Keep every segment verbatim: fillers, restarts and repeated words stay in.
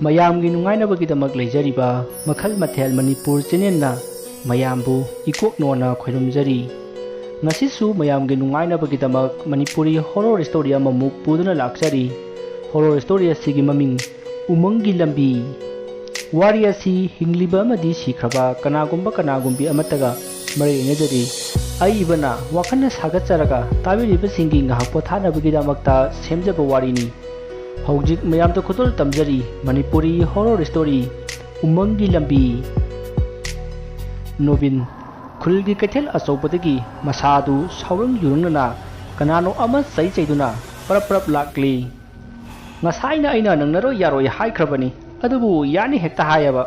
ꯃꯌꯥꯝꯒꯤ ꯅꯨꯡꯉꯥꯏꯅꯕꯒꯤꯗꯃꯛ ꯂꯩꯖꯔꯤꯕ ꯃꯈꯜ ꯃꯊꯦꯜ ꯃꯅꯤꯄꯨꯔ ꯆꯦꯅꯦꯜꯅ ꯃꯌꯥꯝꯕꯨ ꯏꯀꯣꯛꯅꯣꯅ ꯈꯣꯏꯔꯨꯝꯖꯔꯤ꯫ ꯉꯁꯤꯁꯨ ꯃꯌꯥꯝꯒꯤ ꯅꯨꯡꯉꯥꯏꯅꯕꯒꯤꯗꯃꯛ ꯃꯅꯤꯄꯨꯔꯤ ꯍꯣꯔꯣꯔ ꯁ꯭ꯇꯣꯔꯤ ꯑꯃꯃꯨꯛ ꯄꯨꯗꯨꯅ ꯂꯥꯛꯆꯔꯤ꯫ ꯍꯣꯔꯣꯔ ꯁ꯭ꯇꯣꯔꯤ ꯑꯁꯤꯒꯤ ꯃꯃꯤꯡ ꯎꯃꯪꯒꯤ ꯂꯝꯕꯤ꯫ ꯋꯥꯔꯤ ꯑꯁꯤ ꯍꯤꯡꯂꯤꯕ ꯑꯃꯗꯤ ꯁꯤꯈ꯭ꯔꯕ ꯀꯅꯥꯒꯨꯝꯕ ꯀꯅꯥꯒꯨꯝꯕꯤ ꯑꯃꯠꯇꯒ ꯃꯔꯤ ꯂꯩꯅꯖꯗꯦ꯫ ꯑꯏꯕꯅ ꯋꯥꯈꯜꯅ ꯁꯥꯒꯠꯆꯔꯒ ꯇꯥꯕꯤꯔꯤꯕꯁꯤꯡꯒꯤ ꯉꯥꯏꯍꯥꯛ ꯄꯣꯊꯥꯅꯕꯒꯤꯗꯃꯛꯇ ꯁꯦꯝꯖꯕ ꯋꯥꯔꯤꯅꯤ꯫ ꯍꯧꯖꯤꯛ ꯃꯌꯥꯝꯗ ꯈꯨꯗꯣꯜ ꯇꯝꯖꯔꯤ ꯃꯅꯤꯄꯨꯔꯤ ꯍꯣꯔꯣꯔ ꯁ꯭ꯇꯣꯔꯤ ꯎꯃꯪꯒꯤ ꯂꯝꯕꯤ꯫ ꯅꯣꯕꯤꯟ ꯈꯨꯜꯒꯤ ꯀꯩꯊꯦꯜ ꯑꯆꯧꯕꯗꯒꯤ ꯃꯁꯥꯗꯨ ꯁꯥꯎꯔꯪ ꯌꯨꯔꯪꯅꯅ ꯀꯅꯥꯅꯣ ꯑꯃ ꯆꯩ ꯆꯩꯗꯨꯅ ꯄꯔꯞ ꯄꯔꯞ ꯂꯥꯛꯂꯤ꯫ "ꯉꯁꯥꯏꯅ ꯑꯩꯅ ꯅꯪꯅꯔꯣꯏ ꯌꯥꯔꯣꯏ ꯍꯥꯏꯈ꯭ꯔꯕꯅꯤ, ꯑꯗꯨꯕꯨ ꯌꯥꯅꯤ ꯍꯦꯛꯇ ꯍꯥꯏꯌꯦꯕ꯫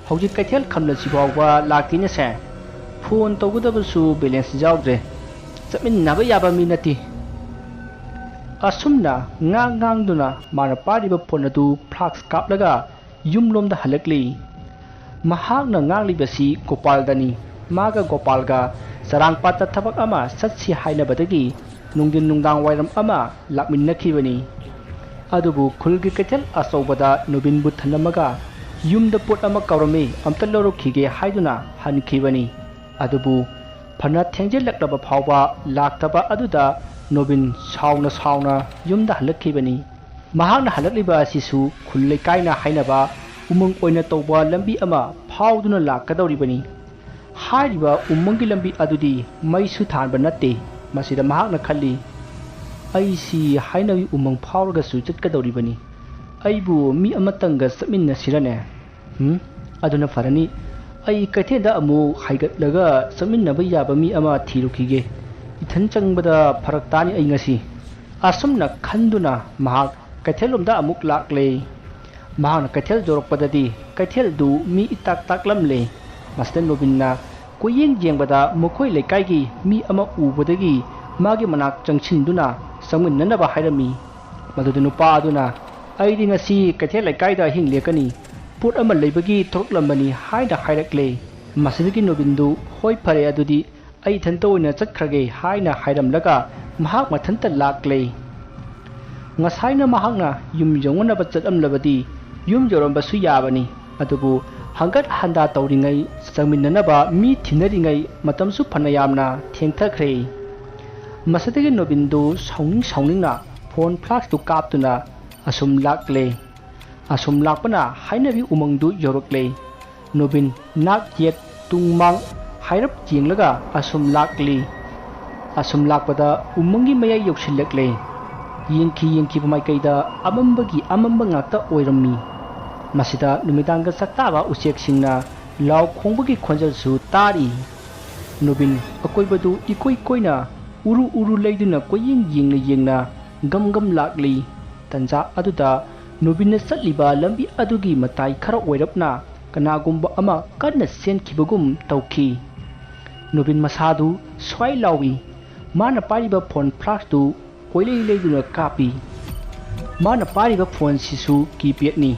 ꯍꯧꯖꯤꯛ ꯀꯩꯊꯦꯜ ꯈꯝꯂꯁꯤ ꯐꯥꯎꯕ ꯂꯥꯛꯇꯦꯅꯦꯁꯦ꯫ ꯐꯣꯟ ꯇꯧꯒꯗꯕꯁꯨ ꯕꯦꯂꯦꯟꯁ ꯌꯥꯎꯗ꯭ꯔꯦ꯫ ꯆꯠꯃꯤꯟꯅꯕ ꯌꯥꯕ ꯃꯤ ꯅꯠꯇꯦ꯫" ꯑꯁꯨꯝꯅ ꯉꯥꯡ ꯉꯥꯡꯗꯨꯅ ꯃꯥꯅ ꯄꯥꯏꯔꯤꯕ ꯐꯣꯟ ꯑꯗꯨ ꯐ꯭ꯂꯥꯛꯁ ꯀꯥꯞꯂꯒ ꯌꯨꯝꯂꯣꯝꯗ ꯍꯜꯂꯛꯂꯤ꯫ ꯃꯍꯥꯛꯅ ꯉꯥꯡꯂꯤꯕꯁꯤ ꯒꯣꯄꯥꯜꯗꯅꯤ꯫ ꯃꯥꯒ ꯒꯣꯄꯥꯜꯒ ꯆꯔꯥꯡꯄꯥꯠꯇ ꯊꯕꯛ ꯑꯃ ꯆꯠꯁꯤ ꯍꯥꯏꯅꯕꯗꯒꯤ ꯅꯨꯡꯊꯤꯟ ꯅꯨꯡꯗꯥꯡ ꯋꯥꯏꯔꯝ ꯑꯃ ꯂꯥꯛꯃꯤꯟꯅꯈꯤꯕꯅꯤ꯫ ꯑꯗꯨꯕꯨ ꯈꯨꯜꯒꯤ ꯀꯩꯊꯦꯜ ꯑꯆꯧꯕꯗ ꯅꯨꯕꯤꯟꯕꯨ ꯊꯅꯝꯃꯒ ꯌꯨꯝꯗ ꯄꯣꯠ ꯑꯃ ꯀꯥꯎꯔꯝꯃꯤ, ꯑꯝꯇ ꯂꯧꯔꯨꯈꯤꯒꯦ ꯍꯥꯏꯗꯨꯅ ꯍꯟꯈꯤꯕꯅꯤ꯫ ꯑꯗꯨꯕꯨ ꯐꯅ ꯊꯦꯡꯖꯤꯜꯂꯛꯂꯕ ꯐꯥꯎꯕ ꯂꯥꯛꯇꯕ ꯑꯗꯨꯗ ꯅꯣꯕꯤꯟ ꯁꯥꯎꯅ ꯁꯥꯎꯅ ꯌꯨꯝꯗ ꯍꯜꯂꯛꯈꯤꯕꯅꯤ꯫ ꯃꯍꯥꯛꯅ ꯍꯜꯂꯛꯂꯤꯕ ꯑꯁꯤꯁꯨ ꯈꯨꯜ ꯂꯩꯀꯥꯏꯅ ꯍꯥꯏꯅꯕ ꯎꯃꯪ ꯑꯣꯏꯅ ꯇꯧꯕ ꯂꯝꯕꯤ ꯑꯃ ꯐꯥꯎꯗꯨꯅ ꯂꯥꯛꯀꯗꯧꯔꯤꯕꯅꯤ꯫ ꯍꯥꯏꯔꯤꯕ ꯎꯃꯪꯒꯤ ꯂꯝꯕꯤ ꯑꯗꯨꯗꯤ ꯃꯩꯁꯨ ꯊꯥꯟꯕ ꯅꯠꯇꯦ꯫ ꯃꯁꯤꯗ ꯃꯍꯥꯛꯅ ꯈꯜꯂꯤ, "ꯑꯩꯁꯤ ꯍꯥꯏꯅꯕꯤ ꯎꯃꯪ ꯐꯥꯎꯔꯒꯁꯨ ꯆꯠꯀꯗꯧꯔꯤꯕꯅꯤ꯫ ꯑꯩꯕꯨ ꯃꯤ ꯑꯃꯇꯪꯒ ꯆꯠꯃꯤꯟꯅꯁꯤꯔꯅꯦ? ꯎꯝ, ꯑꯗꯨꯅ ꯐꯔꯅꯤ꯫ ꯑꯩ ꯀꯩꯊꯦꯜꯗ ꯑꯃꯨꯛ ꯍꯥꯏꯒꯠꯂꯒ ꯆꯠꯃꯤꯟꯅꯕ ꯌꯥꯕ ꯃꯤ ꯑꯃ ꯊꯤꯔꯨꯈꯤꯒꯦ꯫ ꯏꯊꯟ ꯆꯪꯕꯗ ꯐꯔꯛ ꯇꯥꯅꯤ ꯑꯩ ꯉꯁꯤ꯫" ꯑꯁꯨꯝꯅ ꯈꯟꯗꯨꯅ ꯃꯍꯥꯛ ꯀꯩꯊꯦꯜꯂꯣꯝꯗ ꯑꯃꯨꯛ ꯂꯥꯛꯂꯦ꯫ ꯃꯍꯥꯛꯅ ꯀꯩꯊꯦꯜ ꯌꯧꯔꯛꯄꯗꯗꯤ ꯀꯩꯊꯦꯜꯗꯨ ꯃꯤ ꯏꯇꯥꯛ ꯇꯥꯛꯂꯝꯂꯦ꯫ ꯃꯁꯤꯗ ꯅꯣꯕꯤꯟꯅ ꯀꯣꯏꯌꯦꯡ ꯌꯦꯡꯕꯗ ꯃꯈꯣꯏ ꯂꯩꯀꯥꯏꯒꯤ ꯃꯤ ꯑꯃ ꯎꯕꯗꯒꯤ ꯃꯥꯒꯤ ꯃꯅꯥꯛ ꯆꯪꯁꯤꯟꯗꯨꯅ ꯆꯪꯃꯤꯟꯅꯅꯕ ꯍꯥꯏꯔꯝꯃꯤ꯫ ꯃꯗꯨꯗ ꯅꯨꯄꯥ ꯑꯗꯨꯅ, "ꯑꯩꯗꯤ ꯉꯁꯤ ꯀꯩꯊꯦꯜ ꯂꯩꯀꯥꯏꯗ ꯑꯍꯤꯡ ꯂꯦꯛꯀꯅꯤ, ꯄꯣꯠ ꯑꯃ ꯂꯩꯕꯒꯤ ꯊꯣꯛꯂꯛꯂꯝꯕꯅꯤ" ꯍꯥꯏꯅ ꯍꯥꯏꯔꯛꯂꯦ꯫ ꯃꯁꯤꯗꯒꯤ ꯅꯣꯕꯤꯟꯗꯨ, "ꯍꯣꯏ, ꯐꯔꯦ, ꯑꯗꯨꯗꯤ ꯑꯩ ꯏꯊꯟꯇ ꯑꯣꯏꯅ ꯆꯠꯈ꯭ꯔꯒꯦ" ꯍꯥꯏꯅ ꯍꯥꯏꯔꯝꯂꯒ ꯃꯍꯥꯛ ꯃꯊꯟꯇ ꯂꯥꯛꯂꯦ꯫ ꯉꯁꯥꯏꯅ ꯃꯍꯥꯛꯅ ꯌꯨꯝ ꯌꯧꯅꯅꯕ ꯆꯠꯂꯝꯂꯕꯗꯤ ꯌꯨꯝ ꯌꯧꯔꯝꯕꯁꯨ ꯌꯥꯕꯅꯤ꯫ ꯑꯗꯨꯕꯨ ꯍꯪꯒꯠ ꯍꯟꯗꯥ ꯇꯧꯔꯤꯉꯩ, ꯆꯪꯃꯤꯟꯅꯅꯕ ꯃꯤ ꯊꯤꯅꯔꯤꯉꯩ ꯃꯇꯝꯁꯨ ꯐꯅ ꯌꯥꯝꯅ ꯊꯦꯡꯊꯈ꯭ꯔꯦ꯫ ꯃꯁꯤꯗꯒꯤ ꯅꯣꯕꯤꯟꯗꯨ ꯁꯥꯎꯅꯤꯡ ꯁꯥꯎꯅꯤꯡꯅ ꯐꯣꯟ ꯐ꯭ꯂꯥꯁꯇꯨ ꯀꯥꯞꯇꯨꯅ ꯑꯁꯨꯝ ꯂꯥꯛꯂꯦ꯫ ꯑꯁꯨꯝ ꯂꯥꯛꯄꯅ ꯍꯥꯏꯅꯕꯤ ꯎꯃꯪꯗꯨ ꯌꯧꯔꯛꯂꯦ꯫ ꯅꯣꯕꯤꯟ ꯅꯥꯛ ꯌꯦꯠ ꯇꯨꯡ ꯃꯥꯡ ꯍꯥꯏꯔꯞ ꯌꯦꯡꯂꯒ ꯑꯁꯨꯝ ꯂꯥꯛꯂꯤ꯫ ꯑꯁꯨꯝ ꯂꯥꯛꯄꯗ ꯎꯃꯪꯒꯤ ꯃꯌꯥꯏ ꯌꯧꯁꯤꯜꯂꯛꯂꯦ꯫ ꯌꯦꯡꯈꯤ ꯌꯦꯡꯈꯤꯕ ꯃꯥꯏꯀꯩꯗ ꯑꯃꯝꯕꯒꯤ ꯑꯃꯝꯕ ꯉꯥꯛꯇ ꯑꯣꯏꯔꯝꯃꯤ꯫ ꯃꯁꯤꯗ ꯅꯨꯃꯤꯗꯥꯡꯗ ꯆꯥꯛꯇꯥꯕ ꯎꯆꯦꯛꯁꯤꯡꯅ ꯂꯥꯎ ꯈꯣꯡꯕꯒꯤ ꯈꯣꯟꯖꯦꯜꯁꯨ ꯇꯥꯔꯤ꯫ ꯅꯣꯕꯤꯟ ꯑꯀꯣꯏꯕꯗꯨ ꯏꯀꯣꯏ ꯀꯣꯏꯅ ꯎꯔꯨ ꯎꯔꯨ ꯂꯩꯗꯨꯅ ꯀꯣꯏꯌꯦꯡ ꯌꯦꯡꯅ ꯌꯦꯡꯅ ꯒꯝ ꯒꯝ ꯂꯥꯛꯂꯤ꯫ ꯇꯟꯖꯥ ꯑꯗꯨꯗ ꯅꯣꯕꯤꯟꯅ ꯆꯠꯂꯤꯕ ꯂꯝꯕꯤ ꯑꯗꯨꯒꯤ ꯃꯇꯥꯏ ꯈꯔ ꯑꯣꯏꯔꯞꯅ ꯀꯅꯥꯒꯨꯝꯕ ꯑꯃ ꯀꯟꯅ ꯆꯦꯟꯈꯤꯕꯒꯨꯝ ꯇꯧꯈꯤ꯫ ꯅꯣꯕꯤꯟ ꯃꯁꯥꯗꯨ ꯁ꯭ꯋꯥꯏ ꯂꯥꯎꯏ꯫ ꯃꯥꯅ ꯄꯥꯏꯔꯤꯕ ꯐꯣꯟ ꯐ꯭ꯂꯥꯁꯇꯨ ꯀꯣꯏꯂꯩ ꯂꯩꯗꯨꯅ ꯀꯥꯞꯄꯤ꯫ ꯃꯥꯅ ꯄꯥꯏꯔꯤꯕ ꯐꯣꯟꯁꯤꯁꯨ ꯀꯤꯄꯦꯗꯅꯤ꯫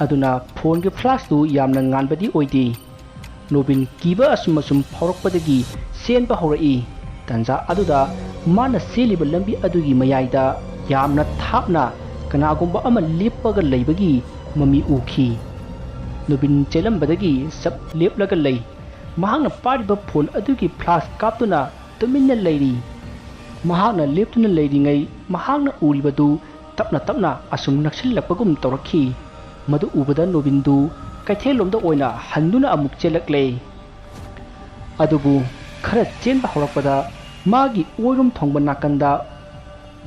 ꯑꯗꯨꯅ ꯐꯣꯟꯒꯤ ꯐ꯭ꯂꯥꯁꯇꯨ ꯌꯥꯝꯅ ꯉꯥꯟꯕꯗꯤ ꯑꯣꯏꯗꯦ꯫ ꯅꯣꯕꯤꯟ ꯀꯤꯕ ꯑꯁꯨꯝ ꯑꯁꯨꯝ ꯐꯥꯎꯔꯛꯄꯗꯒꯤ ꯆꯦꯟꯕ ꯍꯧꯔꯛꯏ꯫ ꯇꯟꯖꯥ ꯑꯗꯨꯗ ꯃꯥꯅ ꯆꯦꯜꯂꯤꯕ ꯂꯝꯕꯤ ꯑꯗꯨꯒꯤ ꯃꯌꯥꯏꯗ ꯌꯥꯝꯅ ꯊꯥꯞꯅ ꯀꯅꯥꯒꯨꯝꯕ ꯑꯃ ꯂꯦꯞꯄꯒ ꯂꯩꯕꯒꯤ ꯃꯃꯤ ꯎꯈꯤ꯫ ꯅꯣꯕꯤꯟ ꯆꯦꯜꯂꯝꯕꯗꯒꯤ ꯆꯞ ꯂꯦꯞꯂꯒ ꯂꯩ꯫ ꯃꯍꯥꯛꯅ ꯄꯥꯏꯔꯤꯕ ꯐꯣꯟ ꯑꯗꯨꯒꯤ ꯐ꯭ꯂꯥꯁ ꯀꯥꯞꯇꯨꯅ ꯇꯨꯃꯤꯟꯅ ꯂꯩꯔꯤ꯫ ꯃꯍꯥꯛꯅ ꯂꯦꯞꯇꯨꯅ ꯂꯩꯔꯤꯉꯩ ꯃꯍꯥꯛꯅ ꯎꯔꯤꯕꯗꯨ ꯇꯞꯅ ꯇꯞꯅ ꯑꯁꯨꯝ ꯅꯛꯁꯤꯜꯂꯛꯄꯒꯨꯝ ꯇꯧꯔꯛꯈꯤ꯫ ꯃꯗꯨ ꯎꯕꯗ ꯅꯣꯕꯤꯟꯗꯨ ꯀꯩꯊꯦꯜꯂꯣꯝꯗ ꯑꯣꯏꯅ ꯍꯟꯗꯨꯅ ꯑꯃꯨꯛ ꯆꯦꯜꯂꯛꯂꯦ꯫ ꯑꯗꯨꯕꯨ ꯈꯔ ꯆꯦꯟꯕ ꯍꯧꯔꯛꯄꯗ ꯃꯥꯒꯤ ꯑꯣꯏꯔꯣꯝ ꯊꯪꯕ ꯅꯥꯀꯟꯗ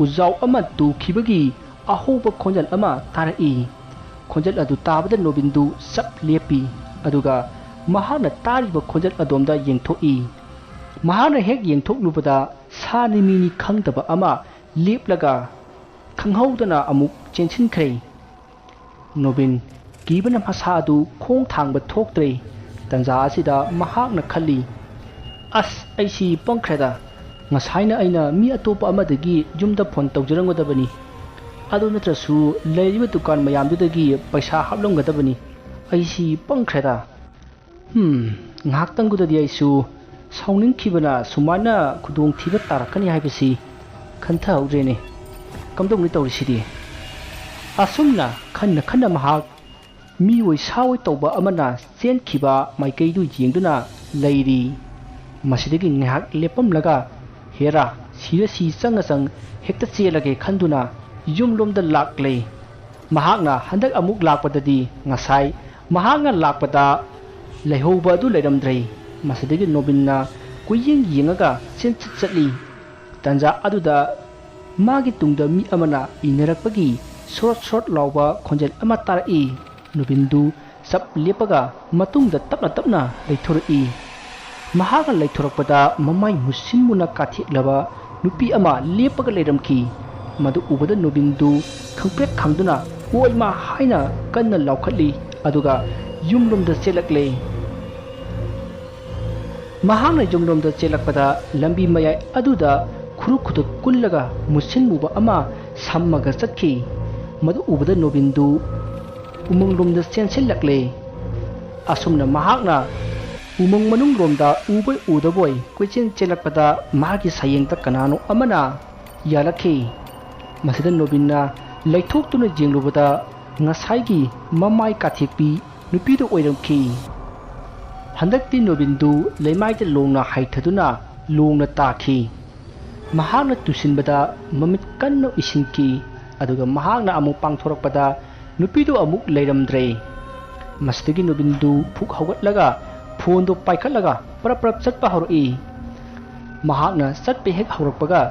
ꯎꯖꯥꯎ ꯑꯃ ꯇꯨꯈꯤꯕꯒꯤ ꯑꯍꯧꯕ ꯈꯣꯟꯖꯦꯜ ꯑꯃ ꯇꯥꯔꯛꯏ꯫ ꯈꯣꯟꯖꯦꯜ ꯑꯗꯨ ꯇꯥꯕꯗ ꯅꯣꯕꯤꯟꯗꯨ ꯆꯞ ꯂꯦꯞꯄꯤ꯫ ꯑꯗꯨꯒ ꯃꯍꯥꯛꯅ ꯇꯥꯔꯤꯕ ꯈꯣꯟꯖꯦꯜ ꯑꯗꯣꯝꯗ ꯌꯦꯡꯊꯣꯛꯏ꯫ ꯃꯍꯥꯛꯅ ꯍꯦꯛ ꯌꯦꯡꯊꯣꯛꯂꯨꯕꯗ ꯁꯥꯅꯤ ꯃꯤꯅꯤ ꯈꯪꯗꯕ ꯑꯃ ꯂꯦꯞꯂꯒ ꯈꯪꯍꯧꯗꯅ ꯑꯃꯨꯛ ꯆꯦꯟꯁꯤꯟꯈ꯭ꯔꯦ꯫ ꯅꯣꯕꯤꯟ ꯀꯤꯕꯅ ꯃꯁꯥ ꯑꯗꯨ ꯈꯣꯡ ꯊꯥꯡꯕ ꯊꯣꯛꯇ꯭ꯔꯦ꯫ ꯇꯟꯖꯥ ꯑꯁꯤꯗ ꯃꯍꯥꯛꯅ ꯈꯜꯂꯤ, "ꯑꯁ, ꯑꯩꯁꯤ ꯄꯪꯈ꯭ꯔꯦꯗ꯫ ꯉꯁꯥꯏꯅ ꯑꯩꯅ ꯃꯤ ꯑꯇꯣꯞꯄ ꯑꯃꯗꯒꯤ ꯌꯨꯝꯗ ꯐꯣꯟ ꯇꯧꯖꯔꯝꯒꯗꯕꯅꯤ꯫ ꯑꯗꯨ ꯅꯠꯇ꯭ꯔꯁꯨ ꯂꯩꯔꯤꯕ ꯗꯨꯀꯥꯟ ꯃꯌꯥꯝꯗꯨꯗꯒꯤ ꯄꯩꯁꯥ ꯍꯥꯞꯂꯝꯒꯗꯕꯅꯤ꯫ ꯑꯩꯁꯤ ꯄꯪꯈ꯭ꯔꯦꯗ꯫ ꯍꯝ, ꯉꯥꯏꯍꯥꯛꯇꯪꯗꯨꯗꯗꯤ ꯑꯩꯁꯨ ꯁꯥꯎꯅꯤꯡꯈꯤꯕꯅ ꯁꯨꯃꯥꯏꯅ ꯈꯨꯗꯣꯡꯊꯤꯕ ꯇꯥꯔꯛꯀꯅꯤ ꯍꯥꯏꯕꯁꯤ ꯈꯟꯊꯍꯧꯗ꯭ꯔꯦꯅꯦ꯫ ꯀꯝꯗꯧꯅꯤ ꯇꯧꯔꯤꯁꯤꯗꯤ?" ꯑꯁꯨꯝꯅ ꯈꯟꯅ ꯈꯟꯅ ꯃꯍꯥꯛ ꯃꯤꯑꯣꯏ ꯁꯥꯑꯣꯏ ꯇꯧꯕ ꯑꯃꯅ ꯆꯦꯟꯈꯤꯕ ꯃꯥꯏꯀꯩꯗꯨ ꯌꯦꯡꯗꯨꯅ ꯂꯩꯔꯤ꯫ ꯃꯁꯤꯗꯒꯤ ꯉꯥꯏꯍꯥꯛ ꯂꯦꯞꯄꯝꯂꯒ, "ꯍꯦꯔꯥ, ꯁꯤꯔ ꯁꯤ ꯆꯪꯉ ꯆꯪ ꯍꯦꯛꯇ ꯆꯦꯜꯂꯒꯦ" ꯈꯟꯗꯨꯅ ꯌꯨꯝꯂꯣꯝꯗ ꯂꯥꯛꯂꯦ꯫ ꯃꯍꯥꯛꯅ ꯍꯟꯗꯛ ꯑꯃꯨꯛ ꯂꯥꯛꯄꯗꯗꯤ ꯉꯁꯥꯏ ꯃꯍꯥꯛꯅ ꯂꯥꯛꯄꯗ ꯂꯩꯍꯧꯕ ꯑꯗꯨ ꯂꯩꯔꯝꯗ꯭ꯔꯦ꯫ ꯃꯁꯤꯗꯒꯤ ꯅꯣꯕꯤꯟꯅ ꯀꯣꯏꯌꯦꯡ ꯌꯦꯡꯉꯒ ꯆꯦꯟꯆꯠ ꯆꯠꯂꯤ꯫ ꯇꯟꯖꯥ ꯑꯗꯨꯗ ꯃꯥꯒꯤ ꯇꯨꯡꯗ ꯃꯤ ꯑꯃꯅ ꯏꯟꯅꯔꯛꯄꯒꯤ ꯁꯣꯔꯣꯠ ꯁꯣꯔꯣꯠ ꯂꯥꯎꯕ ꯈꯣꯟꯖꯦꯜ ꯑꯃ ꯇꯥꯔꯛꯏ꯫ ꯅꯨꯕꯤꯟꯗꯨ ꯆꯞ ꯂꯦꯞꯄꯒ ꯃꯇꯨꯡꯗ ꯇꯞꯅ ꯇꯞꯅ ꯂꯩꯊꯣꯔꯛꯏ꯫ ꯃꯍꯥꯛꯅ ꯂꯩꯊꯣꯔꯛꯄꯗ ꯃꯃꯥꯏ ꯃꯨꯁꯤꯟ ꯃꯨꯅ ꯀꯥꯊꯦꯛꯂꯕ ꯅꯨꯄꯤ ꯑꯃ ꯂꯦꯞꯄꯒ ꯂꯩꯔꯝꯈꯤ꯫ ꯃꯗꯨ ꯎꯕꯗ ꯅꯨꯕꯤꯟꯗꯨ ꯈꯪꯄ꯭ꯔꯦꯛ ꯈꯪꯗꯨꯅ "ꯑꯣꯏꯃꯥ" ꯍꯥꯏꯅ ꯀꯟꯅ ꯂꯥꯎꯈꯠꯂꯤ, ꯑꯗꯨꯒ ꯌꯨꯝꯂꯣꯝꯗ ꯆꯦꯜꯂꯛꯂꯦ꯫ ꯃꯍꯥꯛꯅ ꯌꯨꯝꯂꯣꯝꯗ ꯆꯦꯜꯂꯛꯄꯗ ꯂꯝꯕꯤ ꯃꯌꯥꯏ ꯑꯗꯨꯗ ꯈꯨꯔꯨ ꯈꯨꯗꯛ ꯀꯨꯜꯂꯒ ꯃꯨꯁꯤꯟ ꯃꯨꯕ ꯑꯃ ꯁꯝꯃꯒ ꯆꯠꯈꯤ꯫ ꯃꯗꯨ ꯎꯕꯗ ꯅꯣꯕꯤꯟꯗꯨ ꯎꯃꯪꯂꯣꯝꯗ ꯆꯦꯟꯁꯤꯜꯂꯛꯂꯦ꯫ ꯑꯁꯨꯝꯅ ꯃꯍꯥꯛꯅ ꯎꯃꯪ ꯃꯅꯨꯡꯂꯣꯝꯗ ꯎꯕꯣꯏ ꯎꯗꯕꯣꯏ ꯀꯣꯏꯆꯦꯟ ꯆꯦꯜꯂꯛꯄꯗ ꯃꯥꯒꯤ ꯁꯥꯌꯦꯡꯗ ꯀꯅꯥꯅꯣ ꯑꯃꯅ ꯌꯥꯜꯂꯛꯈꯤ꯫ ꯃꯁꯤꯗ ꯅꯣꯕꯤꯟꯅ ꯂꯩꯊꯣꯛꯇꯨꯅ ꯌꯦꯡꯂꯨꯕꯗ ꯉꯁꯥꯏꯒꯤ ꯃꯃꯥꯏ ꯀꯥꯊꯦꯛꯄꯤ ꯅꯨꯄꯤꯗꯨ ꯑꯣꯏꯔꯝꯈꯤ꯫ ꯍꯟꯗꯛꯇꯤ ꯅꯣꯕꯤꯟꯗꯨ ꯂꯩꯃꯥꯏꯗ ꯂꯣꯡꯅ ꯍꯥꯏꯊꯗꯨꯅ ꯂꯣꯡꯅ ꯇꯥꯈꯤ꯫ ꯃꯍꯥꯛꯅ ꯇꯨꯁꯤꯟꯕꯗ ꯃꯃꯤꯠ ꯀꯟꯅ ꯎꯏꯁꯤꯟꯈꯤ, ꯑꯗꯨꯒ ꯃꯍꯥꯛꯅ ꯑꯃꯨꯛ ꯄꯥꯡꯊꯣꯔꯛꯄꯗ ꯅꯨꯄꯤꯗꯨ ꯑꯃꯨꯛ ꯂꯩꯔꯝꯗ꯭ꯔꯦ꯫ ꯃꯁꯤꯗꯒꯤ ꯅꯣꯕꯤꯟꯗꯨ ꯐꯨꯛ ꯍꯧꯒꯠꯂꯒ ꯐꯣꯟꯗꯨ ꯄꯥꯏꯈꯠꯂꯒ ꯄꯔꯞ ꯄꯔꯞ ꯆꯠꯄ ꯍꯧꯔꯛꯏ꯫ ꯃꯍꯥꯛꯅ ꯆꯠꯄ ꯍꯦꯛ ꯍꯧꯔꯛꯄꯒ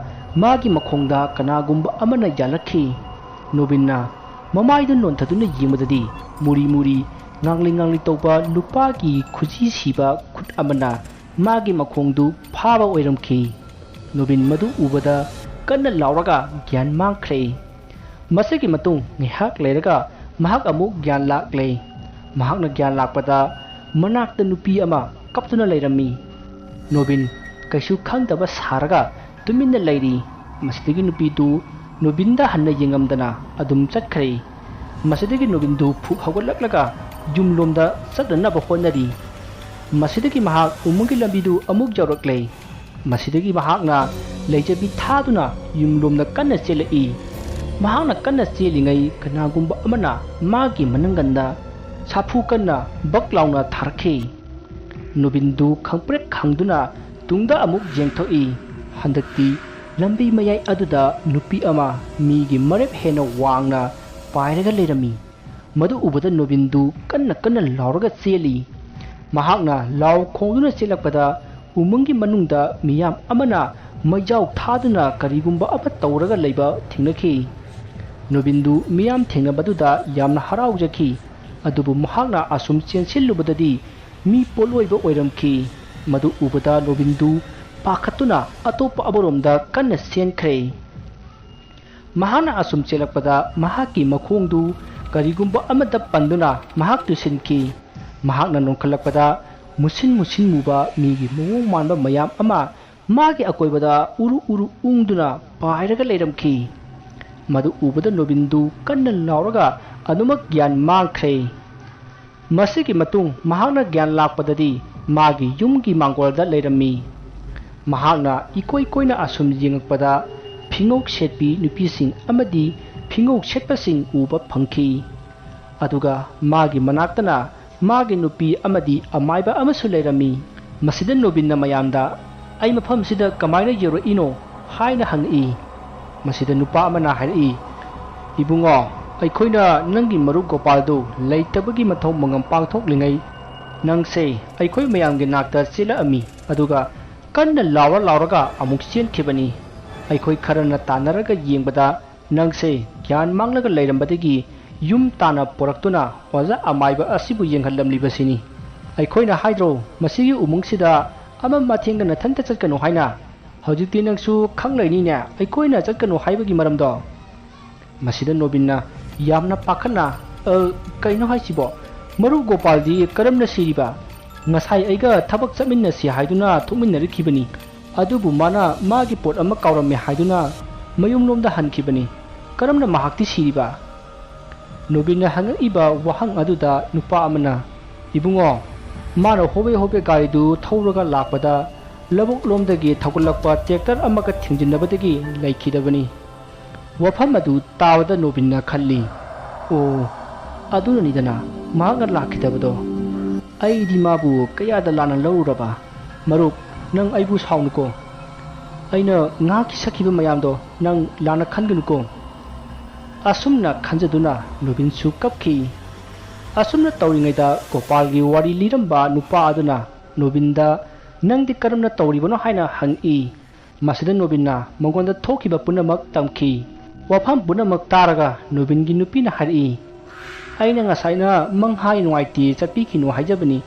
ꯃꯥꯒꯤ ꯃꯈꯣꯡꯗ ꯀꯅꯥꯒꯨꯝꯕ ꯑꯃꯅ ꯌꯥꯜꯂꯛꯈꯤ꯫ ꯅꯣꯕꯤꯟꯅ ꯃꯃꯥꯏꯗꯨ ꯅꯣꯟꯊꯗꯨꯅ ꯌꯦꯡꯕꯗꯗꯤ ꯃꯨꯔꯤ ꯃꯨꯔꯤ, ꯉꯥꯡꯂꯤ ꯉꯥꯡꯂꯤ ꯇꯧꯕ ꯅꯨꯄꯥꯒꯤ ꯈꯨꯖꯤ ꯁꯤꯕ ꯈꯨꯠ ꯑꯃꯅ ꯃꯥꯒꯤ ꯃꯈꯣꯡꯗꯨ ꯐꯥꯕ ꯑꯣꯏꯔꯝꯈꯤ꯫ ꯅꯣꯕꯤꯟ ꯃꯗꯨ ꯎꯕꯗ ꯀꯟꯅ ꯂꯥꯎꯔꯒ ꯒ꯭ꯌꯥꯟ ꯃꯥꯡꯈ꯭ꯔꯦ꯫ ꯃꯁꯤꯒꯤ ꯃꯇꯨꯡ ꯉꯥꯏꯍꯥꯛ ꯂꯩꯔꯒ ꯃꯍꯥꯛ ꯑꯃꯨꯛ ꯒ꯭ꯌꯥꯟ ꯂꯥꯛꯂꯦ꯫ ꯃꯍꯥꯛꯅ ꯒ꯭ꯌꯥꯟ ꯂꯥꯛꯄꯗ ꯃꯅꯥꯛꯇ ꯅꯨꯄꯤ ꯑꯃ ꯀꯞꯇꯨꯅ ꯂꯩꯔꯝꯃꯤ꯫ ꯅꯣꯕꯤꯟ ꯀꯩꯁꯨ ꯈꯪꯗꯕ ꯁꯥꯔꯒ ꯇꯨꯃꯤꯟꯅ ꯂꯩꯔꯤ꯫ ꯃꯁꯤꯗꯒꯤ ꯅꯨꯄꯤꯗꯨ ꯅꯣꯕꯤꯟꯗ ꯍꯟꯅ ꯌꯦꯡꯉꯝꯗꯅ ꯑꯗꯨꯝ ꯆꯠꯈ꯭ꯔꯦ꯫ ꯃꯁꯤꯗꯒꯤ ꯅꯣꯕꯤꯟꯗꯨ ꯐꯨꯛ ꯍꯧꯒꯠꯂꯛꯂꯒ ꯌꯨꯝꯂꯣꯝꯗ ꯆꯠꯅꯅꯕ ꯍꯣꯠꯅꯔꯤ꯫ ꯃꯁꯤꯗꯒꯤ ꯃꯍꯥꯛ ꯎꯃꯪꯒꯤ ꯂꯝꯕꯤꯗꯨ ꯑꯃꯨꯛ ꯌꯧꯔꯛꯂꯦ꯫ ꯃꯁꯤꯗꯒꯤ ꯃꯍꯥꯛꯅ ꯂꯩꯖꯕꯤ ꯊꯥꯗꯨꯅ ꯌꯨꯝꯂꯣꯝꯗ ꯀꯟꯅ ꯆꯦꯜꯂꯛꯏ꯫ ꯃꯍꯥꯛꯅ ꯀꯟꯅ ꯆꯦꯜꯂꯤꯉꯩ ꯀꯅꯥꯒꯨꯝꯕ ꯑꯃꯅ ꯃꯥꯒꯤ ꯃꯅꯪꯒꯟꯗ ꯁꯥꯐꯨ ꯀꯟꯅ ꯕꯛ ꯂꯥꯎꯅ ꯊꯥꯔꯛꯈꯤ꯫ ꯅꯣꯕꯤꯟꯗꯨ ꯈꯪꯄ꯭ꯔꯦꯛ ꯈꯪꯗꯨꯅ ꯇꯨꯡꯗ ꯑꯃꯨꯛ ꯌꯦꯡꯊꯣꯛꯏ꯫ ꯍꯟꯗꯛꯇꯤ ꯂꯝꯕꯤ ꯃꯌꯥꯏ ꯑꯗꯨꯗ ꯅꯨꯄꯤ ꯑꯃ ꯃꯤꯒꯤ ꯃꯔꯦꯞ ꯍꯦꯟꯅ ꯋꯥꯡꯅ ꯄꯥꯏꯔꯒ ꯂꯩꯔꯝꯃꯤ꯫ ꯃꯗꯨ ꯎꯕꯗ ꯅꯣꯕꯤꯟꯗꯨ ꯀꯟꯅ ꯀꯟꯅ ꯂꯥꯎꯔꯒ ꯆꯦꯜꯂꯤ꯫ ꯃꯍꯥꯛꯅ ꯂꯥꯎ ꯈꯣꯡꯗꯨꯅ ꯆꯦꯜꯂꯛꯄꯗ ꯎꯃꯪꯒꯤ ꯃꯅꯨꯡꯗ ꯃꯤꯌꯥꯝ ꯑꯃꯅ ꯃꯩꯖꯥꯎ ꯊꯥꯗꯨꯅ ꯀꯔꯤꯒꯨꯝꯕ ꯑꯃ ꯇꯧꯔꯒ ꯂꯩꯕ ꯊꯦꯡꯅꯈꯤ꯫ ꯅꯣꯕꯤꯟꯗꯨ ꯃꯤꯌꯥꯝ ꯊꯦꯡꯅꯕꯗꯨꯗ ꯌꯥꯝꯅ ꯍꯔꯥꯎꯖꯈꯤ꯫ ꯑꯗꯨꯕꯨ ꯃꯍꯥꯛꯅ ꯑꯁꯨꯝ ꯆꯦꯟꯁꯤꯜꯂꯨꯕꯗꯗꯤ ꯃꯤ ꯄꯣꯠꯂꯣꯏꯕ ꯑꯣꯏꯔꯝꯈꯤ꯫ ꯃꯗꯨ ꯎꯕꯗ ꯅꯣꯕꯤꯟꯗꯨ ꯄꯥꯈꯠꯇꯨꯅ ꯑꯇꯣꯞꯄ ꯑꯃꯔꯣꯝꯗ ꯀꯟꯅ ꯆꯦꯟꯈ꯭ꯔꯦ꯫ ꯃꯍꯥꯛꯅ ꯑꯁꯨꯝ ꯆꯦꯜꯂꯛꯄꯗ ꯃꯍꯥꯛꯀꯤ ꯃꯈꯣꯡꯗꯨ ꯀꯔꯤꯒꯨꯝꯕ ꯑꯃꯗ ꯄꯟꯗꯨꯅ ꯃꯍꯥꯛ ꯇꯨꯁꯤꯟꯈꯤ꯫ ꯃꯍꯥꯛꯅ ꯅꯣꯟꯈꯠꯂꯛꯄꯗ ꯃꯨꯁꯤꯟ ꯃꯨꯁꯤꯟ ꯃꯨꯕ ꯃꯤꯒꯤ ꯃꯑꯣꯡ ꯃꯥꯟꯕ ꯃꯌꯥꯝ ꯑꯃ ꯃꯥꯒꯤ ꯑꯀꯣꯏꯕꯗ ꯎꯔꯨ ꯎꯔꯨ ꯎꯪꯗꯨꯅ ꯄꯥꯏꯔꯒ ꯂꯩꯔꯝꯈꯤ꯫ ꯃꯗꯨ ꯎꯕꯗ ꯅꯣꯕꯤꯟꯗꯨ ꯀꯟꯅ ꯂꯥꯎꯔꯒ ꯑꯗꯨꯃꯛ ꯒ꯭ꯌꯥꯟ ꯃꯥꯡꯈ꯭ꯔꯦ꯫ ꯃꯁꯤꯒꯤ ꯃꯇꯨꯡ ꯃꯍꯥꯛꯅ ꯒ꯭ꯌꯥꯟ ꯂꯥꯛꯄꯗꯗꯤ ꯃꯥꯒꯤ ꯌꯨꯝꯒꯤ ꯃꯥꯡꯒꯣꯜꯗ ꯂꯩꯔꯝꯃꯤ꯫ ꯃꯍꯥꯛꯅ ꯏꯀꯣꯏ ꯀꯣꯏꯅ ꯑꯁꯨꯝ ꯌꯦꯡꯉꯛꯄꯗ ꯐꯤꯉꯧ ꯁꯦꯠꯄꯤ ꯅꯨꯄꯤꯁꯤꯡ ꯑꯃꯗꯤ ꯐꯤꯉꯧ ꯁꯦꯠꯄꯁꯤꯡ ꯎꯕ ꯐꯪꯈꯤ꯫ ꯑꯗꯨꯒ ꯃꯥꯒꯤ ꯃꯅꯥꯛꯇꯅ ꯃꯥꯒꯤ ꯅꯨꯄꯤ ꯑꯃꯗꯤ ꯑꯃꯥꯏꯕ ꯑꯃꯁꯨ ꯂꯩꯔꯝꯃꯤ꯫ ꯃꯁꯤꯗ ꯅꯣꯕꯤꯟꯅ ꯃꯌꯥꯝꯗ, "ꯑꯩ ꯃꯐꯝꯁꯤꯗ ꯀꯃꯥꯏꯅ ꯌꯧꯔꯛꯏꯅꯣ?" ꯍꯥꯏꯅ ꯍꯪꯉꯛꯏ꯫ ꯃꯁꯤꯗ ꯅꯨꯄꯥ ꯑꯃꯅ ꯍꯥꯏꯔꯛꯏ, "ꯏꯕꯨꯡꯉꯣ, ꯑꯩꯈꯣꯏꯅ ꯅꯪꯒꯤ ꯃꯔꯨꯞ ꯒꯣꯄꯥꯜꯗꯨ ꯂꯩꯇꯕꯒꯤ ꯃꯊꯧ ꯃꯉꯝ ꯄꯥꯡꯊꯣꯛꯂꯤꯉꯩ ꯅꯪꯁꯦ ꯑꯩꯈꯣꯏ ꯃꯌꯥꯝꯒꯤ ꯅꯥꯛꯇ ꯆꯦꯜꯂꯛꯑꯝꯃꯤ, ꯑꯗꯨꯒ ꯀꯟꯅ ꯂꯥꯎꯔ ꯂꯥꯎꯔꯒ ꯑꯃꯨꯛ ꯆꯦꯟꯈꯤꯕꯅꯤ꯫ ꯑꯩꯈꯣꯏ ꯈꯔꯅ ꯇꯥꯟꯅꯔꯒ ꯌꯦꯡꯕꯗ ꯅꯪꯁꯦ ꯒ꯭ꯌꯥꯟ ꯃꯥꯡꯂꯒ ꯂꯩꯔꯝꯕꯗꯒꯤ ꯌꯨꯝ ꯇꯥꯟꯅ ꯄꯨꯔꯛꯇꯨꯅ ꯑꯣꯖꯥ ꯑꯃꯥꯏꯕ ꯑꯁꯤꯕꯨ ꯌꯦꯡꯍꯜꯂꯝꯂꯤꯕꯁꯤꯅꯤ꯫ ꯑꯩꯈꯣꯏꯅ ꯍꯥꯏꯗ꯭ꯔꯣ ꯃꯁꯤꯒꯤ ꯎꯃꯪꯁꯤꯗ ꯑꯃꯝ ꯑꯊꯦꯡꯗ ꯅꯊꯟꯇ ꯆꯠꯀꯅꯨ ꯍꯥꯏꯅ? ꯍꯧꯖꯤꯛꯇꯤ ꯅꯪꯁꯨ ꯈꯪꯂꯩꯅꯤꯅꯦ ꯑꯩꯈꯣꯏꯅ ꯆꯠꯀꯅꯨ ꯍꯥꯏꯕꯒꯤ ꯃꯔꯝꯗꯣ?" ꯃꯁꯤꯗ ꯅꯣꯕꯤꯟꯅ ꯌꯥꯝꯅ ꯄꯥꯈꯠꯅ, "ꯑ, ꯀꯩꯅꯣ ꯍꯥꯏꯁꯤꯕꯣ? ꯃꯔꯨꯞ ꯒꯣꯄꯥꯜꯗꯤ ꯀꯔꯝꯅ ꯁꯤꯔꯤꯕ? ꯉꯁꯥꯏ ꯑꯩꯒ ꯊꯕꯛ ꯆꯠꯃꯤꯟꯅꯁꯤ ꯍꯥꯏꯗꯨꯅ ꯊꯣꯛꯃꯤꯟꯅꯔꯛꯈꯤꯕꯅꯤ꯫ ꯑꯗꯨꯕꯨ ꯃꯥꯅ ꯃꯥꯒꯤ ꯄꯣꯠ ꯑꯃ ꯀꯥꯎꯔꯝꯃꯦ ꯍꯥꯏꯗꯨꯅ ꯃꯌꯨꯝꯂꯣꯝꯗ ꯍꯟꯈꯤꯕꯅꯤ꯫ ꯀꯔꯝꯅ ꯃꯍꯥꯛꯇꯤ ꯁꯤꯔꯤꯕ?" ꯅꯣꯕꯤꯟꯅ ꯍꯪꯉꯛꯏꯕ ꯋꯥꯍꯪ ꯑꯗꯨꯗ ꯅꯨꯄꯥ ꯑꯃꯅ, "ꯏꯕꯨꯡꯉꯣ, ꯃꯥꯅ ꯍꯣꯕꯦ ꯍꯣꯕꯦ ꯒꯥꯔꯤꯗꯨ ꯊꯧꯔꯒ ꯂꯥꯛꯄꯗ ꯂꯧꯕꯨꯛꯂꯣꯝꯗꯒꯤ ꯊꯧꯒꯠꯂꯛꯄ ꯇ꯭ꯔꯦꯛꯇꯔ ꯑꯃꯒ ꯊꯦꯡꯖꯤꯟꯅꯕꯗꯒꯤ ꯂꯩꯈꯤꯗꯕꯅꯤ꯫ ꯋꯥꯐꯝ ꯑꯗꯨ ꯇꯥꯕꯗ ꯅꯣꯕꯤꯟꯅ ꯈꯜꯂꯤ, "ꯑꯣ, ꯑꯗꯨꯅꯅꯤꯗꯅ ꯃꯍꯥꯛꯅ ꯂꯥꯛꯈꯤꯗꯕꯗꯣ꯫ ꯑꯩꯗꯤ ꯃꯥꯕꯨ ꯀꯌꯥꯗ ꯂꯥꯟꯅ ꯂꯧꯔꯨꯔꯕ꯫ ꯃꯔꯨꯞ, ꯅꯪ ꯑꯩꯕꯨ ꯁꯥꯎꯅꯨꯀꯣ꯫ ꯑꯩꯅ ꯉꯥꯏꯍꯥꯛꯀꯤ ꯁꯛꯈꯤꯕ ꯃꯌꯥꯝꯗꯣ ꯅꯪ ꯂꯥꯟꯅ ꯈꯟꯒꯅꯨꯀꯣ"꯫ ꯑꯁꯨꯝꯅ ꯈꯟꯖꯗꯨꯅ ꯅꯣꯕꯤꯟꯁꯨ ꯀꯞꯈꯤ꯫ ꯑꯁꯨꯝꯅ ꯇꯧꯔꯤꯉꯩꯗ ꯒꯣꯄꯥꯜꯒꯤ ꯋꯥꯔꯤ ꯂꯤꯔꯝꯕ ꯅꯨꯄꯥ ꯑꯗꯨꯅ ꯅꯣꯕꯤꯟꯗ "ꯅꯪꯗꯤ ꯀꯔꯝꯅ ꯇꯧꯔꯤꯕꯅꯣ?" ꯍꯥꯏꯅ ꯍꯪꯉꯛꯏ꯫ ꯃꯁꯤꯗ ꯅꯣꯕꯤꯟꯅ ꯃꯉꯣꯟꯗ ꯊꯣꯛꯈꯤꯕ ꯄꯨꯝꯅꯃꯛ ꯇꯝꯈꯤ꯫ ꯋꯥꯐꯝ ꯄꯨꯝꯅꯃꯛ ꯇꯥꯔꯒ ꯅꯣꯕꯤꯟꯒꯤ ꯅꯨꯄꯤꯅ ꯍꯥꯏꯔꯛꯏ, "ꯑꯩꯅ ꯉꯁꯥꯏꯅ ꯃꯪꯍꯥꯏ ꯅꯨꯡꯉꯥꯏꯇꯦ ꯆꯠꯄꯤꯈꯤꯅꯨ ꯍꯥꯏꯖꯕꯅꯤ꯫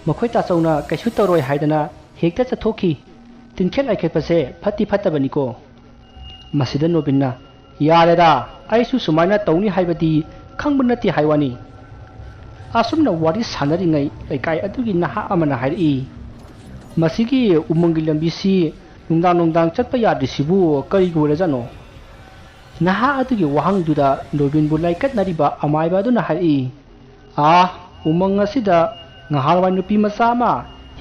ꯃꯈꯣꯏ ꯇꯥꯆꯧꯅ ꯀꯩꯁꯨ ꯇꯧꯔꯣꯏ ꯍꯥꯏꯗꯅ ꯍꯦꯛꯇ ꯆꯠꯊꯣꯛꯈꯤ꯫ ꯇꯤꯟꯈꯦꯠ ꯂꯥꯏꯈꯦꯠꯄꯁꯦ ꯐꯠꯇꯤ ꯐꯠꯇꯕꯅꯤꯀꯣ"꯫ ꯃꯁꯤꯗ ꯅꯣꯕꯤꯟꯅ, "ꯌꯥꯔꯦꯗ, ꯑꯩꯁꯨ ꯁꯨꯃꯥꯏꯅ ꯇꯧꯅꯤ ꯍꯥꯏꯕꯗꯤ ꯈꯪꯕ ꯅꯠꯇꯦ ꯍꯥꯏ ꯋꯥꯅꯤ"꯫ ꯑꯁꯨꯝꯅ ꯋꯥꯔꯤ ꯁꯥꯟꯅꯔꯤꯉꯩ ꯂꯩꯀꯥꯏ ꯑꯗꯨꯒꯤ ꯅꯍꯥ ꯑꯃꯅ ꯍꯥꯏꯔꯛꯏ, "ꯃꯁꯤꯒꯤ ꯎꯃꯪꯒꯤ ꯂꯝꯕꯤꯁꯤ ꯅꯨꯡꯗꯥꯡ ꯅꯨꯡꯗꯥꯡ ꯆꯠꯄ ꯌꯥꯗ꯭ꯔꯤꯁꯤꯕꯨ ꯀꯔꯤꯒꯤ ꯑꯣꯏꯔꯖꯥꯠꯅꯣ?" ꯅꯍꯥ ꯑꯗꯨꯒꯤ ꯋꯥꯍꯪꯗꯨꯗ ꯅꯣꯕꯤꯟꯕꯨ ꯂꯥꯏꯀꯠꯅꯔꯤꯕ ꯑꯃꯥꯏꯕ ꯑꯗꯨꯅ ꯍꯥꯏꯔꯛꯏ, "ꯑꯥ, ꯎꯃꯪ ꯑꯁꯤꯗ ꯉꯍꯥꯟꯋꯥꯏ ꯅꯨꯄꯤ ꯃꯆꯥ ꯑꯃ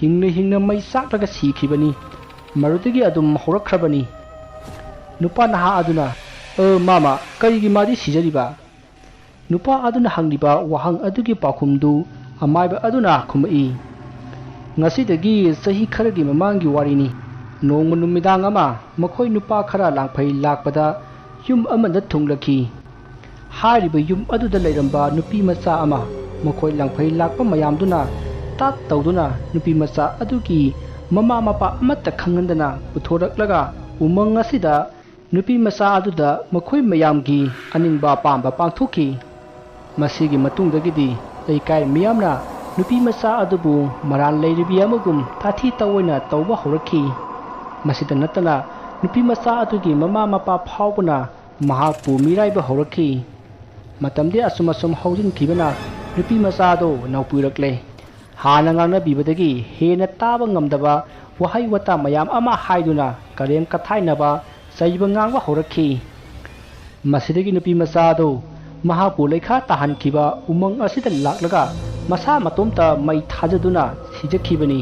ꯍꯤꯡꯅ ꯍꯤꯡꯅ ꯃꯩ ꯆꯥꯛꯂꯒ ꯁꯤꯈꯤꯕꯅꯤ꯫ ꯃꯗꯨꯗꯒꯤ ꯑꯗꯨꯝ ꯍꯧꯔꯛꯈ꯭ꯔꯕꯅꯤ"꯫ ꯅꯨꯄꯥ ꯅꯍꯥ ꯑꯗꯨꯅ, "ꯑ, ꯃꯥꯃ, ꯀꯔꯤꯒꯤ ꯃꯥꯗꯤ ꯁꯤꯖꯔꯤꯕ?" ꯅꯨꯄꯥ ꯑꯗꯨꯅ ꯍꯪꯂꯤꯕ ꯋꯥꯍꯪ ꯑꯗꯨꯒꯤ ꯄꯥꯎꯈꯨꯝꯗꯨ ꯑꯃꯥꯏꯕ ꯑꯗꯨꯅ ꯈꯨꯝꯃꯛꯏ, "ꯉꯁꯤꯗꯒꯤ ꯆꯍꯤ ꯈꯔꯒꯤ ꯃꯃꯥꯡꯒꯤ ꯋꯥꯔꯤꯅꯤ꯫ ꯅꯣꯡꯃ ꯅꯨꯃꯤꯗꯥꯡ ꯑꯃ ꯃꯈꯣꯏ ꯅꯨꯄꯥ ꯈꯔ ꯂꯥꯡꯐꯩ ꯂꯥꯛꯄꯗ ꯌꯨꯝ ꯑꯃꯗ ꯊꯨꯡꯂꯛꯈꯤ꯫ ꯍꯥꯏꯔꯤꯕ ꯌꯨꯝ ꯑꯗꯨꯗ ꯂꯩꯔꯝꯕ ꯅꯨꯄꯤ ꯃꯆꯥ ꯑꯃ ꯃꯈꯣꯏ ꯂꯥꯡꯐꯩ ꯂꯥꯛꯄ ꯃꯌꯥꯝꯗꯨꯅ ꯇꯥꯠ ꯇꯧꯗꯨꯅ ꯅꯨꯄꯤ ꯃꯆꯥ ꯑꯗꯨꯒꯤ ꯃꯃꯥ ꯃꯄꯥ ꯑꯃꯠꯇ ꯈꯪꯍꯟꯗꯅ ꯄꯨꯊꯣꯔꯛꯂꯒ ꯎꯃꯪ ꯑꯁꯤꯗ ꯅꯨꯄꯤ ꯃꯆꯥ ꯑꯗꯨꯗ ꯃꯈꯣꯏ ꯃꯌꯥꯝꯒꯤ ꯑꯅꯤꯡꯕ ꯑꯄꯥꯝꯕ ꯄꯥꯡꯊꯣꯛꯈꯤ꯫ ꯃꯁꯤꯒꯤ ꯃꯇꯨꯡꯗꯒꯤꯗꯤ ꯂꯩꯀꯥꯏ ꯃꯤꯌꯥꯝꯅ ꯅꯨꯄꯤ ꯃꯆꯥ ꯑꯗꯨꯕꯨ ꯃꯔꯥꯜ ꯂꯩꯔꯕꯤ ꯑꯃꯒꯨꯝ ꯇꯥꯊꯤ ꯇꯧꯑꯣꯏꯅ ꯇꯧꯕ ꯍꯧꯔꯛꯈꯤ꯫ ꯃꯁꯤꯗ ꯅꯠꯇꯅ ꯅꯨꯄꯤ ꯃꯆꯥ ꯑꯗꯨꯒꯤ ꯃꯃꯥ ꯃꯄꯥ ꯐꯥꯎꯕꯅ ꯃꯍꯥꯛꯄꯨ ꯃꯤꯔꯥꯏꯕ ꯍꯧꯔꯛꯈꯤ꯫ ꯃꯇꯝꯗꯤ ꯑꯁꯨꯝ ꯑꯁꯨꯝ ꯍꯧꯖꯤꯟꯈꯤꯕꯅ ꯅꯨꯄꯤ ꯃꯆꯥ ꯑꯗꯨ ꯅꯧꯄꯨꯔꯛꯂꯦ꯫ ꯍꯥꯟꯅ ꯉꯥꯡꯅꯕꯤꯕꯗꯒꯤ ꯍꯦꯟꯅ ꯇꯥꯕ ꯉꯝꯗꯕ ꯋꯥꯍꯩ ꯋꯥꯇꯥ ꯃꯌꯥꯝ ꯑꯃ ꯍꯥꯏꯗꯨꯅ ꯀꯔꯦꯝ ꯀꯊꯥꯏꯅꯕ, ꯆꯩꯕ ꯉꯥꯡꯕ ꯍꯧꯔꯛꯈꯤ꯫ ꯃꯁꯤꯗꯒꯤ ꯅꯨꯄꯤ ꯃꯆꯥ ꯑꯗꯨ ꯃꯍꯥꯛꯄꯨ ꯂꯩꯈꯥ ꯇꯥꯍꯟꯈꯤꯕ ꯎꯃꯪ ꯑꯁꯤꯗ ꯂꯥꯛꯂꯒ ꯃꯁꯥ ꯃꯇꯣꯝꯇ ꯃꯩ ꯊꯥꯖꯗꯨꯅ ꯁꯤꯖꯈꯤꯕꯅꯤ꯫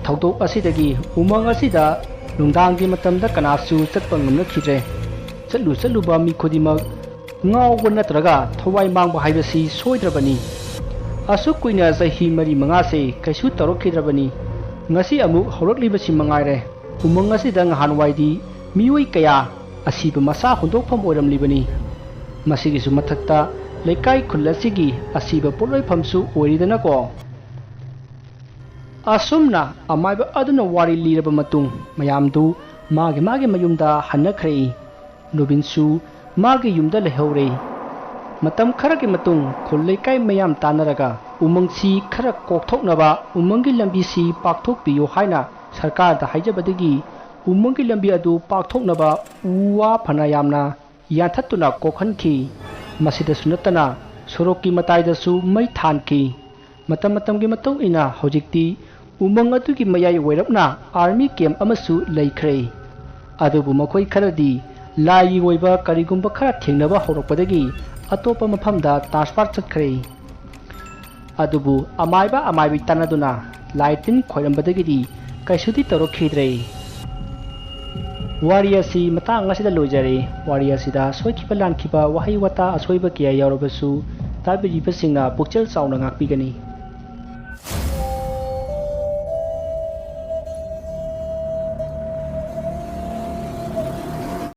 ꯊꯧꯗꯣꯛ ꯑꯁꯤꯗꯒꯤ ꯎꯃꯪ ꯑꯁꯤꯗ ꯅꯨꯡꯗꯥꯡꯒꯤ ꯃꯇꯝꯗ ꯀꯅꯥꯁꯨ ꯆꯠꯄ ꯉꯝꯅꯈꯤꯗ꯭ꯔꯦ꯫ ꯆꯠꯂꯨ ꯆꯠꯂꯨꯕ ꯃꯤ ꯈꯨꯗꯤꯡꯃꯛ ꯉꯥꯎꯕ ꯅꯠꯇ꯭ꯔꯒ ꯊꯋꯥꯏ ꯃꯥꯡꯕ ꯍꯥꯏꯕꯁꯤ ꯁꯣꯏꯗ꯭ꯔꯕꯅꯤ꯫ ꯑꯁꯨꯛ ꯀꯨꯏꯅ ꯆꯍꯤ ꯃꯔꯤ ꯃꯉꯥꯁꯦ ꯀꯩꯁꯨ ꯇꯧꯔꯛꯈꯤꯗ꯭ꯔꯕꯅꯤ꯫ ꯉꯁꯤ ꯑꯃꯨꯛ ꯍꯧꯔꯛꯂꯤꯕꯁꯤ ꯃꯉꯥꯏꯔꯦ꯫ ꯎꯃꯪ ꯑꯁꯤꯗ ꯉꯍꯥꯟꯋꯥꯏꯗꯤ ꯃꯤꯑꯣꯏ ꯀꯌꯥ ꯑꯁꯤꯕ ꯃꯁꯥ ꯍꯨꯟꯗꯣꯛꯐꯝ ꯑꯣꯏꯔꯝꯂꯤꯕꯅꯤ꯫ ꯃꯁꯤꯒꯤꯁꯨ ꯃꯊꯛꯇ ꯂꯩꯀꯥꯏ ꯈꯨꯜ ꯑꯁꯤꯒꯤ ꯑꯁꯤꯕ ꯄꯣꯠꯂꯣꯏꯐꯝꯁꯨ ꯑꯣꯏꯔꯤꯗꯅꯀꯣ꯫ ꯑꯁꯨꯝꯅ ꯑꯃꯥꯏꯕ ꯑꯗꯨꯅ ꯋꯥꯔꯤ ꯂꯤꯔꯕ ꯃꯇꯨꯡ, ꯃꯌꯥꯝꯗꯨ ꯃꯥꯒꯤ ꯃꯥꯒꯤ ꯃꯌꯨꯝꯗ ꯍꯟꯅꯈ꯭ꯔꯦ꯫ ꯅꯨꯕꯤꯟꯁꯨ ꯃꯥꯒꯤ ꯌꯨꯝꯗ ꯂꯩꯍꯧꯔꯦ꯫ ꯃꯇꯝ ꯈꯔꯒꯤ ꯃꯇꯨꯡ ꯈꯨꯜ ꯂꯩꯀꯥꯏ ꯃꯌꯥꯝ ꯇꯥꯟꯅꯔꯒ ꯎꯃꯪꯁꯤ ꯈꯔ ꯀꯣꯛꯊꯣꯛꯅꯕ ꯎꯃꯪꯒꯤ ꯂꯝꯕꯤꯁꯤ ꯄꯥꯛꯊꯣꯛꯄꯤꯌꯨ ꯍꯥꯏꯅ ꯁꯔꯀꯥꯔꯗ ꯍꯥꯏꯖꯕꯗꯒꯤ ꯎꯃꯪꯒꯤ ꯂꯝꯕꯤ ꯑꯗꯨ ꯄꯥꯛꯊꯣꯛꯅꯕ ꯎ ꯋꯥ ꯐꯅ ꯌꯥꯝꯅ ꯌꯥꯟꯊꯠꯇꯨꯅ ꯀꯣꯛꯍꯟꯈꯤ꯫ ꯃꯁꯤꯗꯁꯨ ꯅꯠꯇꯅ ꯁꯣꯔꯣꯛꯀꯤ ꯃꯇꯥꯏꯗꯁꯨ ꯃꯩ ꯊꯥꯟꯈꯤ꯫ ꯃꯇꯝ ꯃꯇꯝꯒꯤ ꯃꯇꯨꯡ ꯏꯟꯅ ꯍꯧꯖꯤꯛꯇꯤ ꯎꯃꯪ ꯑꯗꯨꯒꯤ ꯃꯌꯥꯏ ꯑꯣꯏꯔꯞꯅ army camp ꯑꯃꯁꯨ ꯂꯩꯈ꯭ꯔꯦ꯫ ꯑꯗꯨꯕꯨ ꯃꯈꯣꯏ ꯈꯔꯗꯤ ꯂꯥꯏꯒꯤ ꯑꯣꯏꯕ ꯀꯔꯤꯒꯨꯝꯕ ꯈꯔ ꯊꯦꯡꯅꯕ ꯍꯧꯔꯛꯄꯗꯒꯤ ꯑꯇꯣꯞꯄ ꯃꯐꯝꯗ transfer ꯆꯠꯈ꯭ꯔꯦ꯫ ꯑꯗꯨꯕꯨ ꯑꯃꯥꯏꯕ ꯑꯃꯥꯏꯕꯤ ꯇꯥꯟꯅꯗꯨꯅ ꯂꯥꯏ ꯇꯤꯟ ꯈꯣꯏꯔꯝꯕꯗꯒꯤꯗꯤ ꯀꯩꯁꯨꯗꯤ ꯇꯧꯔꯛꯈꯤꯗ꯭ꯔꯦ꯫ ꯋꯥꯔꯤ ꯑꯁꯤ ꯃꯇꯥꯡ ꯑꯁꯤꯗ ꯂꯣꯏꯖꯔꯦ꯫ ꯋꯥꯔꯤ ꯑꯁꯤꯗ ꯁꯣꯏꯈꯤꯕ ꯂꯥꯟꯈꯤꯕ ꯋꯥꯍꯩ ꯋꯥꯇꯥ ꯑꯁꯣꯏꯕ ꯀꯌꯥ ꯌꯥꯎꯔꯕꯁꯨ ꯇꯥꯕꯤꯔꯤꯕꯁꯤꯡꯅ ꯄꯨꯛꯆꯦꯜ ꯆꯥꯎꯅ ꯉꯥꯛꯄꯤꯒꯅꯤ꯫